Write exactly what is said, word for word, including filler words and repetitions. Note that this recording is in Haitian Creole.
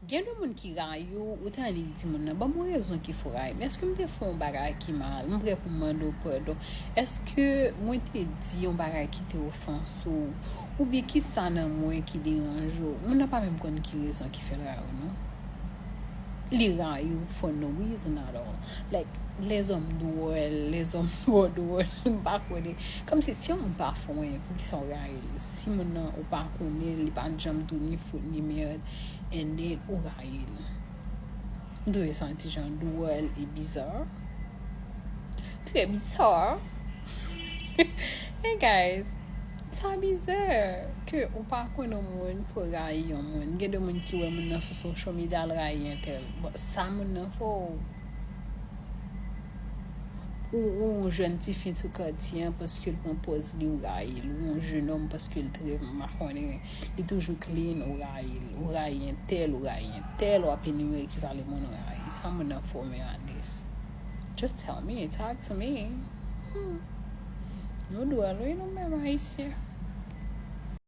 Gen de moun ki rayi w, ou ta annik di moun nan, ban m yon rezon ki fè w rayi m. Èske m te fè yon bagay ki mal? M prè pou m mande w padon. Èske mwen te di yon bagay ki te ofanse w? Oubyen ki sa nan mwen ki deranje w? Moun nan pa menm konn ki rezon ki fè l rayi w, non. Li rayi w for no reason at all. Like, lèzòm dwòl, lèzòm twò dwòl, m pa konnen. Kòmsi si yon moun pa fè w anyen, poukisa w rayi l? Si moun nan ou pa konnen, li pa janm di w ni fout ni mèd, and then ou rayi l. M twouve sa yon ti jan dwòl e biza. Trè biza. Hey guys, sa biza ke ou pa konn yon moun, ke w rayi yon moun. Gen de moun ki wè moun nan sou social media, l rayi entèl. Bon, sa moun nan fè w. Ou, ou yon jèn tifi sou katye an, paske l pran pòz li, ou rayi l. Ou yon jenòm, paske l trè, m pa konnen, li toujou clean, ou rayi l. Ou rayi entèl, ou rayi entèl, w ap enimere ki valè moun ou rayi. Sa moun nan fè w, men at least just tell me, talk to me. Hmm. Nou dwòl, wi, nou menm Ayisyen.